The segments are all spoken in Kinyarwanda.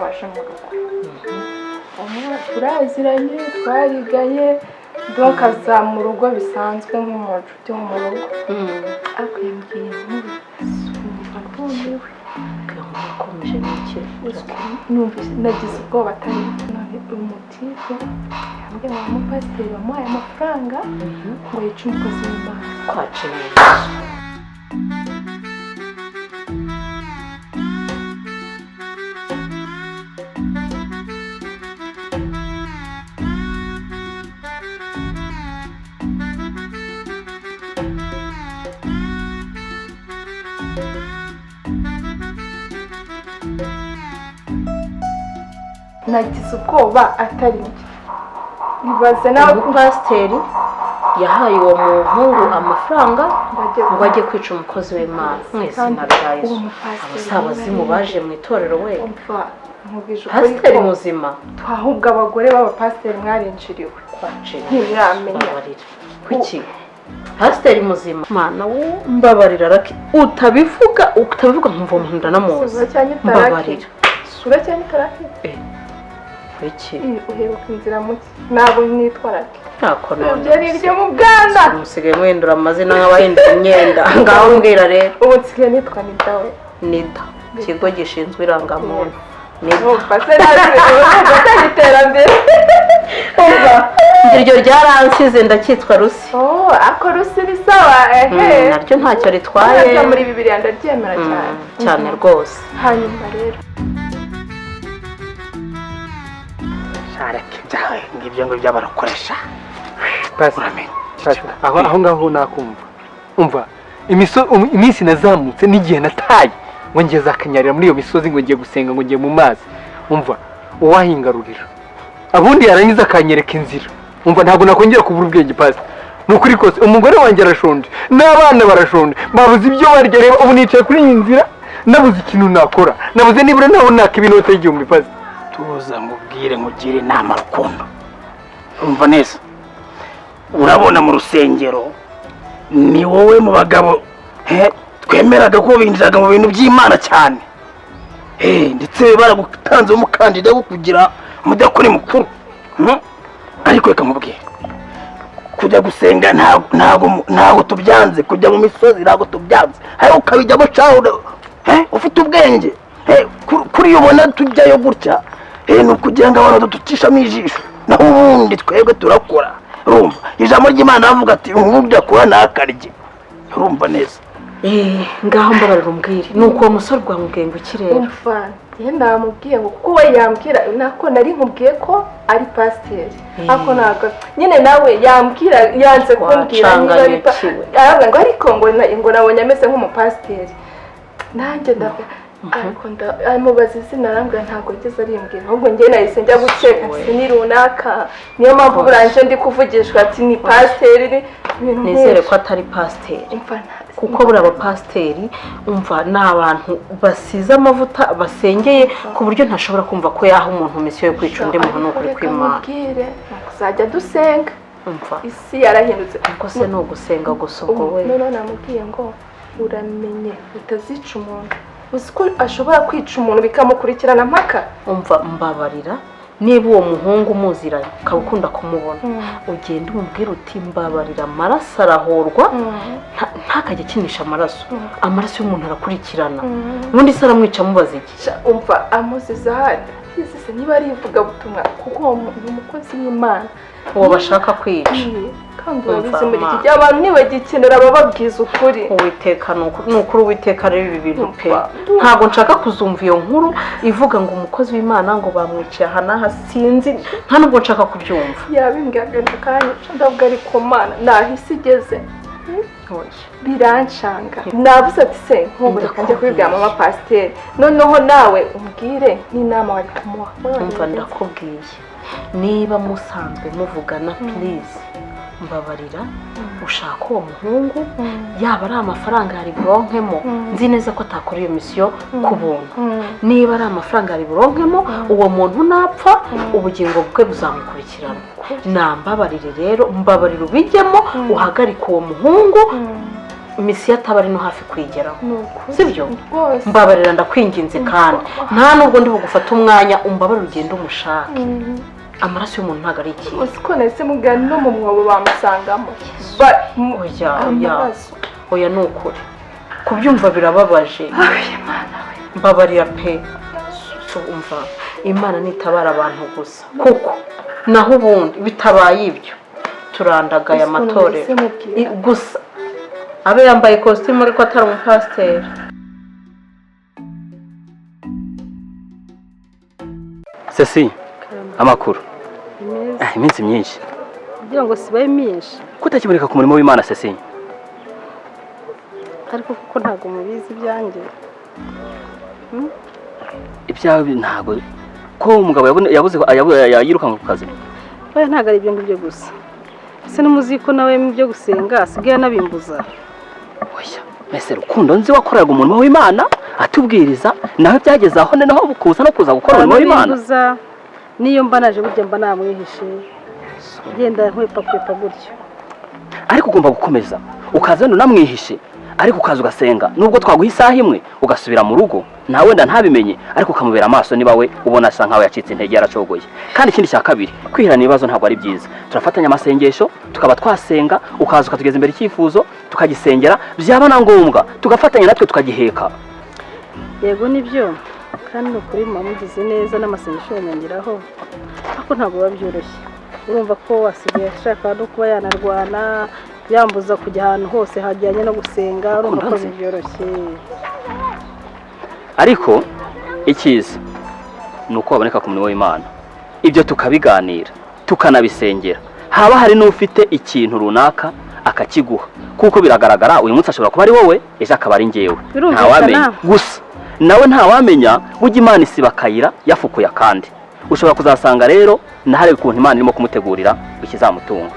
Waje mu rugo. Umwe turaziranye, twariganye, donc aza mu rugo bisanzwe nk'umuntu wo mu rugo. Ariko yambwiye inkuru, numva ndumiwe. Iyo nkuru yakomeje n'iki? Numvise nagize ubwoba, atari none umutipe yambwiye ngo umupasiteri wamuhaye amafaranga ngo yice umukozi w'Imana. Kwaca neza. Nagize ubwoba atari njye. Ibaze nawe. Umupasiteri yahaye uwo muhungu amafaranga ngo ajye ngo ajye kwica umukozi w'Imana mu izina rya Uwo Yesu. mupasiteri Abo si abazimu baje mu itorero we? Umva, nkubwije ukuri Pasiteri ko muzima. Ahubwo abagore b'abapasiteri mwarinjiriwe. Kwaca. Ntibiramenya. Mbabarira. Kuki pasiteri muzima? Mana wo, mbabarira raki, utabivuga, utabivuga nkumva umuntu ndanamuzi. Sura cyane itaraki. Mbabarira. Sura cyane itaraki. Kuki? Uheruka inzira muke, ntabwo nitwa Raki. Ntako none. Ibyo ni iryo mu bwana. Musigaye muhindura amazina nk'abahindura imyenda. Ngaho mbwira rero. Ubu nsigaye nitwa Nidawe. NIDA, ikigo gishinzwe irangamuntu, NIDA. Urumva se natwe, urumva atari iterambere? Umva, iryo ryaransize, ndacyitwa Rusi. Oh, ako Rusi ni sawa, ehe. Naryo ntacyo ritwaye. Naryo muri Bibiliya ndaryemera cyane. Cyane rwose. Hanyuma rero Shareka ibyawe ngibyo ngibyo barakoresha. Pasi, Uramenye. pasi, aho ngaho nakumva. Umva, iminsi nazamutse n'igihe nataye ngo ngeze akanyarira muri iyo misozi, ngo ngiye gusenga, ngo ngiye mu mazi. Umva, uwahingarurira abundi yarangiza akanyereka inzira, umva, ntabwo nakongera kubura ubwenge. Pasi, ni ukuri kose, umugore wanjye arashonje n'abana barashonje, babuze ibyo barya. Reba ubu nicaye kuri iyi nzira, nabuze ikintu nakora, nabuze nibura naho naka inota y'1000, pasi. Tuza nkubwire, nkugire inama, Rukundo. Umva neza, urabona mu rusengero ni wowe mu bagabo he, twemeraga ko binjiraga mu bintu by'Imana cyane. Ndetse baragutanze umukandida wo kugira umudakoni mukuru. Ariko reka nkubwire, kujya gusenga ntabwo tubyanze, kujya mu misozi ntabwo tubyanze, ariko ukabijyamo cyangwa ufite ubwenge. Kuri iyo ubona tujyayo gutya, ni ukugira ngo abantu baducishamo ijisho, naho ubundi twebwe turakora. Urumva, ijambo ry'Imana bavuga ati uburyo akora ntakarye. Urumva neza? Ngaho mbabarira umbwire, ni uko uwo musore bwamubwiye ngo iki rero? Umva, njye namubwiye ngo kuko we yambwira nako nari nkubwiye ko ari pasiteri, ariko ntabwo nyine nawe yambwira, yanze kumbwira niba ari Wacanganyikiwe. Aravuga ngo ariko ngo nabonye ameze nk'umupasiteri. Nanjye ndavuga ariko amubaza izina, arambwira ntabwo yigeze arimbwira. Ahubwo njye nahise njya gukeka We. ati ni runaka, niyo mpamvu buranje ndi kuvugishwa ati ni pasiteri, ni ibintu Nizere nk'ibyo. ko atari pasiteri. Umva, Kuko buriya abapasiteri, umva, ni abantu basize amavuta, basengeye ku buryo ntashobora kumva ko yaha umuntu misiyo yo kwica undi muntu. Ni ukuri Reka kw'Imana. nkubwire, ni ukuzajya dusenga. Umva. Isi yarahindutse. Ariko se ni ugusenga gusa ubwo we? Noneho namubwiye ngo uramenye utazica umuntu. Uzi ko ashobora kwica umuntu bikamukurikirana mpaka. Umva, mbabarira, niba uwo muhungu umuziranye, ukaba ukunda kumubona, ugenda umubwira uti mbabarira, amaraso arahorwa, ntakajye akinisha amaraso. Amaraso y'umuntu arakurikirana. Ubundi se aramwica amubaza iki? Sha, umva, amuziza ahari se niba ari ivugabutumwa, kuko uwo ni umukozi w'Imana. Uwo bashaka kwica. Kandi urabizi, Umva, muri iki ma. gihe abantu ntibagikenera abababwiza ukuri. Uwiteka, ni ukuri, Uwiteka rero ibi bintu pe. Umva. Ntabwo nshaka kuzumva iyo nkuru ivuga ngo umukozi w'Imana ngo bamwiciye aha n'aha, sinzi, nta nubwo nshaka kubyumva. Yabimbwiye agahinda kanyica, ndavuga ariko Mana, naho isi igeze. Oya. Birancanga. Navuze ati se nk'ubu reka njye kubibwira mama pasiteri, noneho nawe umbwire n'inama wari kumuha. Wowe Umva, wabigenza. ndakubwiye, niba musanzwe muvugana, please, mbabarira ushaka uwo muhungu, yaba ari amafaranga yari buronkemo, nzi neza ko atakora iyo misiyo ku buntu. Niba ari amafaranga yari buronkemo, uwo muntu napfa ubugingo bwe buzamukurikirana. Nambabarire rero, mbabarire ubijyemo, uhagarike uwo muhungu. Misiyo ataba ari no hafi kuyigeraho. Ni ukuri. Sibyo? Rwose. Mbabarira, ndakwinginze, kandi nta nubwo ndi bugufate umwanya, umbabarire ugende umushake. Amaraso y'umuntu ntabwo ari ikintu. Uzi ko nahise mubwira, no mu mwobo bamusangamo. Oya, oya. Amaraso. Oya, ni ukuri kubyumva birababaje. Ay, Imana we. Mbabarira pe. So, umva, Imana nitabara abantu gusa, kuko naho ubundi bitabaye ibyo turandagaye. Uzi ukuntu Amatorero nahise mubwira. Gusa abe yambaye ikositimu ariko atari umupasiteri. Ceci, amakuru? Iminsi myinshi. Kugira ngo sibaye myinshi. Kutakiboneka ku murimo w'Imana, Ceci? Ariko kuko ntabwo mubizi ibyanjye. Ibyawe ntabwo ko umugabo yabuze yirukanwe ku kazi. Oya, ntabwo ari ibyo ngibyo gusa. Ese n'umuzi ko nawe mu byo gusenga asigaye anabimbuza? Oya, mbese Rukundo nzi wakoraga umurimo w'Imana atubwiriza, nawe byageze aho noneho kuza no kuza gukora umurimo w'Imana? Arabimbuza, niyo mba naje burya mba namwihishe, genda nkwepa kwepa gutyo. Ariko ugomba gukomeza ukaza, wenda unamwihishe, ariko ukaza ugasenga, nubwo twaguha isaha imwe ugasubira mu rugo, nawe wenda ntabimenye, ariko ukamubera amaso niba we ubona asa nkaho yacitse intege, yaracogoye. Kandi ikindi cya kabiri, kwihirana ibibazo ntabwo ari byiza. Turafatanya amasengesho, tukaba twasenga, ukaza ukatugeza imbere icyifuzo, tukagisengera, byaba na ngombwa tugafatanya natwe tukagiheka. Yego nibyo, kandi ni ukuri muba mugize neza n'amasengesho yanyongeraho, ariko ntabwo biba byoroshye. Urumva ko asigaye ashaka no kuba yanarwana, yambuza kujya ahantu hose hajyanye no gusenga. Urumva ko Rukundo nzi. byoroshye. Ariko icyiza ni uko waboneka ku murimo w'Imana, ibyo tukabiganira, tukanabisengera, haba hari n'ufite ikintu runaka akakiguha, kuko biragaragara uyu munsi ashobora kuba ari wowe, ejo akaba ari njyewe. Birumvikana. Ntawamenya gusa nawe, ntawamenya, burya Imana isiba akayira yafukuye akandi. Ushobora kuzasanga rero nahari ukuntu Imana irimo kumutegurira ikizamutunga.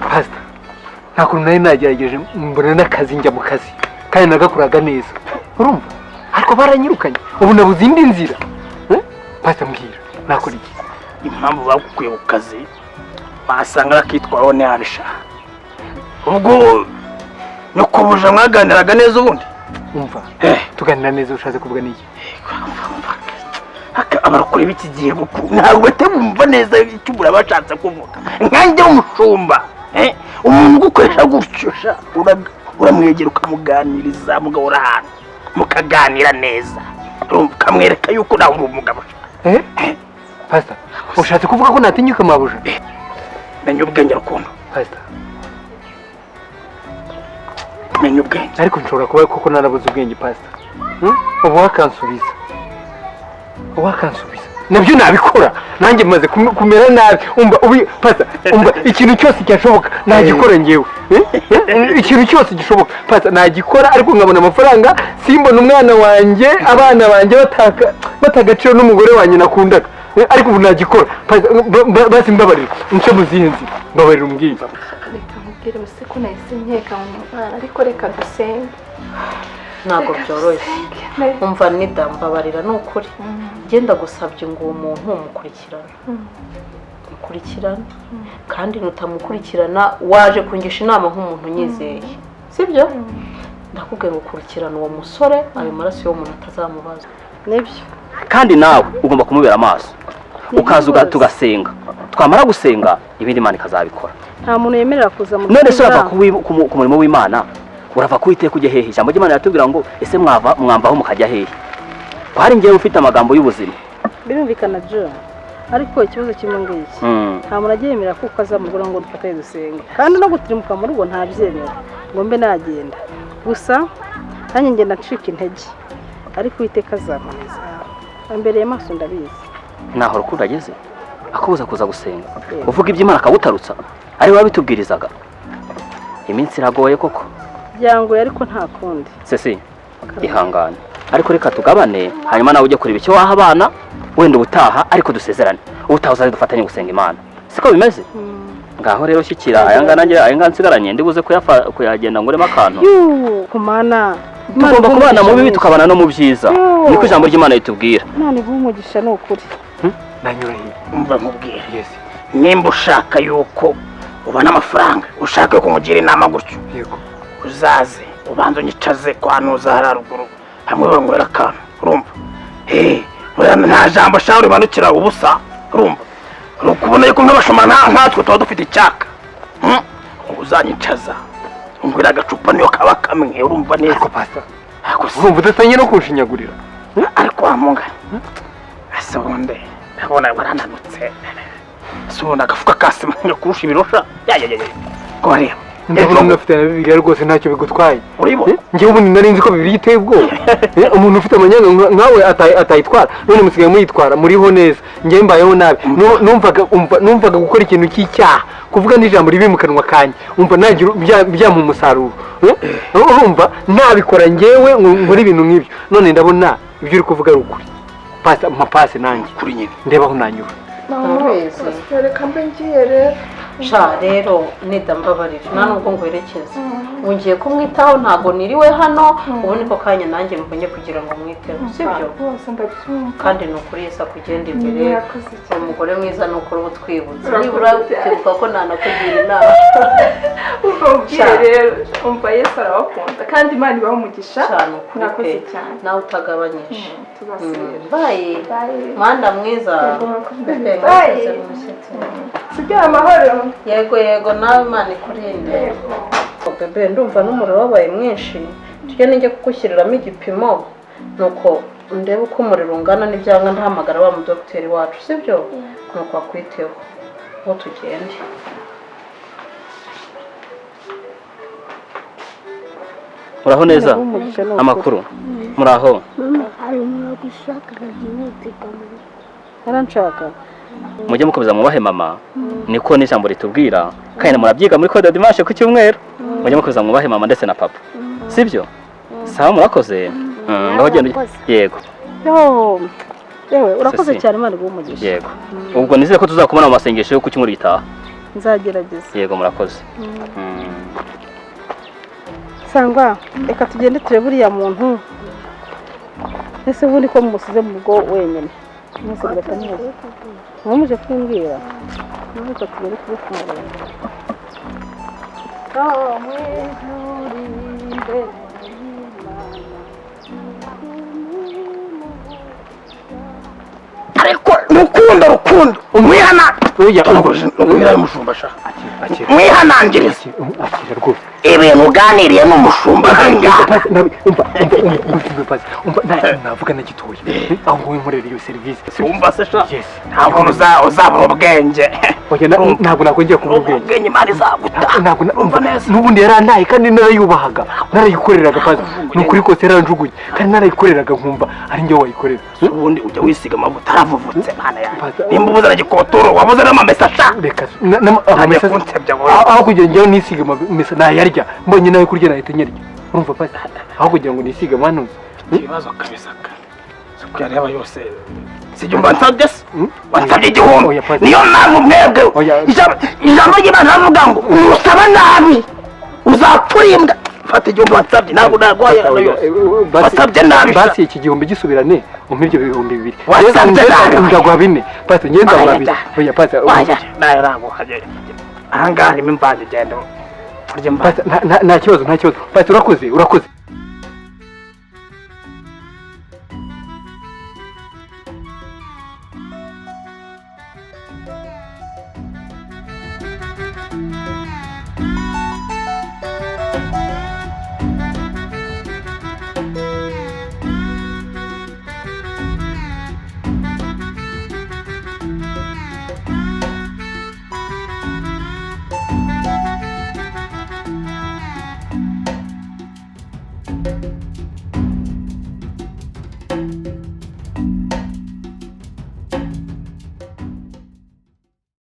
Pasita, nta kuntu nari nagerageje mbona n'akazi, njya mu kazi kandi nagakoraga neza, urumva, ariko baranyirukanye, ubu nabuze indi nzira. Eh? Pasita, mbwira, nakora iki? Impamvu bagukuye ku kazi, wasanga bakitwaho nabisha. Ubwo nyoko mwaganiraga neza ubundi? Umva. Eh. Tuganira neza ushatse kuvuga n'iki? Abarokore b'iki gihe ntabwo bahita bumva neza icyo umuntu aba ashatse kuvuga. Nkanjye w'umushumba, umuntu ugukoresha gutyo sha, uramwegera ukamuganiriza, mugahora ahantu mukaganira neza. Urumva, ukamwereka yuko nawe uri umugabo sha. Eh? Pasita, ushatse kuvuga ko natinyuka mabuja? Menya ubwenge, Rukundo. Pasita. Menya ubwenge. Ariko nshobora kuba koko narabuze ubwenge, pasita. Ubu wakansubiza nabyo nabikora. Nanjye maze kumera nabi. Umva ubu, pasita, umva, ikintu cyose cyashoboka nagikora ngewe. Eh? Eh? Ikintu cyose gishoboka, pasita, nagikora, ariko nkabona amafaranga, simbona umwana wanjye, abana banjye bata agaciro n'umugore wanjye nakundaga. Eh, ariko ubu nagikora, pasita. Basi mbabarira nce mu zihe nzira? Mbabarira umbwire. Reka nkubwire, ubuse ko nahise nkeka mu mwana, ariko reka dusenge. Ntabwo Reka byoroshye. dusenge. Umva nida, mbabarira ni ukuri, genda gusabye ngo uwo muntu umukurikirane, mukurikirane, kandi nutamukurikirana waje kungisha inama nk'umuntu unyizeye, sibyo? Ndakubwiye ngo kurikirana uwo musore, ayo maraso y'uwo muntu atazamubaza. Nibyo. Kandi nawe ugomba kumubera amaso, ukaza rwose. Tugasenga, twamara gusenga ibindi Imana ikazabikora. Nta muntu yemerera kuza mu None se urava rugo. ku murimo w'Imana, urava ku Uwiteka ujya hehe? Ijambo ry'Imana riratubwira ngo ese mwava mwamvaho mukajya hehe, ko hari njyewe ufite amagambo y'ubuzima? Birumvikana John, ariko ikibazo kimwe ngiki: nta muntu aryemera kuko aza mu rugo ngo dufatanye dusenge, kandi no gutirimuka mu rugo ntabyemera ngo mbe nagenda gusa. Nanjye ngenda ncika intege, ariko Uwiteka azankomeza ambereye maso, ndabizi. Naho Rukundo ageze akubuza kuza gusenga, uvuga iby'Imana akagutarutsa, ari we wabitubwirizaga. Iminsi iragoye koko. Byangoye ariko nta kundi. Ceci, ihangane, ariko reka tugabane, hanyuma nawe ujye kureba icyo waha abana wenda ubutaha, ariko dusezerane ubutaha uzaze dufatanye gusenga Imana, siko bimeze? Ngaho rero shyikira aya ngaya, nanjye aya ngaya nsigaranye ndibuze kuyagenda nguremo akantu. Yuu, kumana. Imana Tugomba iguhe kubana mu umugisha bibi, mwinshi. tukabana no mu byiza. Yoo. Niko ijambo ry'Imana ritubwira. Imana iguhe umugisha ni ukuri. Nanyura hehe? Umva nkubwire. Yes. Nimba ushaka yuko ubona amafaranga, ushaka yuko umugira inama gutyo, Yego. Uzaze ubanza unyicaze kwa nuza hariya ruguru hamwe banywera akantu, urumva? Buriya nta jambo shaho rimanukira ubusa, urumva? Uri kubona yuko nk'abashoma nkatwe tuba dufite icyaka. Uzanyicaza unywera agacupa niyo kaba kamwe, urumva neza? Ariko pastor, Ariko se- urumva udatangiye no kunshinyagurira? Ariko wa mungana, ese ubundi ndabona warananutse, ese ubundi agafuka ka sima kurusha ibirosha ya ya ya ya ko wareba. Ndabona unafite na Bibiliya rwose, ntacyo bigutwaye. Uribona? Njyewe ubundi nari nzi ko Bibiliya iteye ubwoba. Umuntu ufite amanyanga nkawe atayitwara, none musigaye muyitwara, muriho neza, njyewe mbayeho nabi. Numvaga numvaga gukora ikintu cy'icyaha, kuvuga n'ijambo ribi mu kanwa kanjye, umva nagira byampa umusaruro. Urumva nabikora njyewe ngo nkore ibintu nk'ibyo? None ndabona ibyo uri kuvuga ari ukuri. Pasi mapasi nanjye Kuri nyine. ndeba aho nanyura. Mama, Urabizi. pastor, reka mbe ngiye rero. Sha rero nida, mbabarira, nta nubwo ngwerekeza, ubu ngiye kumwitaho, ntabwo niriwe hano, ubu niko kanya nanjye mbonye kugira ngo mwiteho, sibyo? Rwose ndabyumva. Kandi ni ukuri Yesu akugenda imbere. Murakoze cyane. Umugore mwiza ni ukuri uba utwibutse. Urakoze Nibura cyane. ukibuka ko nanakugira inama. Umva ubwire rero, umva, Yesu arabakunda kandi Imana ibaha umugisha. Cyane, ukuri Mwakoze pe. cyane. Nawe utagabanyije. Tuzasubira. Bye. Bye. Manda mwiza. Yego, murakoze. Bebe, Bye. mwakoze umushyitsi. Sigara amahoro. Yego yego, nawe Imana ikurinde. Bebe, ndumva n'umuriro wabaye mwinshi, tujye nijye kugushyiriramo igipimo, nuko ndebe uko umuriro ungana, n'ibyanga ndahamagara wa mudogiteri wacu, sibyo? Nuko akwiteho, ngo tugende. Muraho neza? Umugisha ni ukuri. Amakuru, muraho? Mama, hari umuntu gushaka byihutirwa mu rugo. Aranshaka. Mujye mukomeza mwubahe mama, niko n'ijambo ritubwira, kandi murabyiga muri Code Dimanche ku cyumweru. Mujye mukomeza mwubahe mama ndetse na papa, sibyo? Sawa, murakoze. Ngaho genda. Murakoze. Yego. Yo, yewe, urakoze Ceci. cyane, Imana iguhe umugisha. Yego, ubwo nizere ko tuzakubona mu masengesho yo ku cyumweru gitaha. Nzagerageza. Yego, murakoze. Sangwa, reka tugende turebe uriya muntu. Ese ubundi ko mumusize mu rugo wenyine, mwese mugatamuzi, mwamuje kumbwira? Reka tugende tujye kumureba. Oh, mu ijuru imbere y'Imana. Ariko rukundo, rukundo, umwihana Oya, umwihana umushumba sha. Akira. Mwihanangirize. Akira rwose. Ibintu uganiriye n'umushumba ahangaha. Pasi, umva, umva, umva, umva, pasi, umva, nta kintu navuga na gitoya aho ngo winkorere iyo serivisi. Wumva se sha? Yes. Nta muntu uzabura ubwenge. Oya, ntabwo nakongera kubura ubwenge. Ubwenge Imana izaguta. Ntabwo Urumva neza? N'ubundi yarantaye kandi narayubahaga, narayikoreraga. Pasi, ni ukuri kose yaranjugunye kandi narayikoreraga, nkumva ari njye wayikorera. Ubundi ujya wisiga amavuta aravuvutse, Mana yanjye. Pasi- Nimba ubuze na gikotoro, wabuze n'amamesa sha. Reka Ntajya amamesa kunsebya wowe. Aho kugira ngo njyewe nisige amamesa nayarya, mbonye nawe kurya nahita nyarya, urumva pasi? Aho kugira ngo nisige amanuza. Ibibazo kabisa ka isuku yareba yose, sijya umva nsabye se? Hmm? Wansabye 1000. Oya, pasi. Niyo mpamvu mwebwe Oya. ijambo ry'Imana rivuga ngo nusaba nabi uzapfa imbwa. Fata 1000 wansabye, ntabwo naguhaye ano yose. Wasabye nabi sha. Basi iki 1000 gisubirane, umpe ibyo 2000. Wasabye nabi. Ndaguha 4 pasi, njye ndaguha Waya, 2. Oya pasi. Waya, nayo naguhaye, ahangaha harimo imvange, genda urye imvange. Pasi, nta kibazo, nta kibazo pasi, urakoze, urakoze.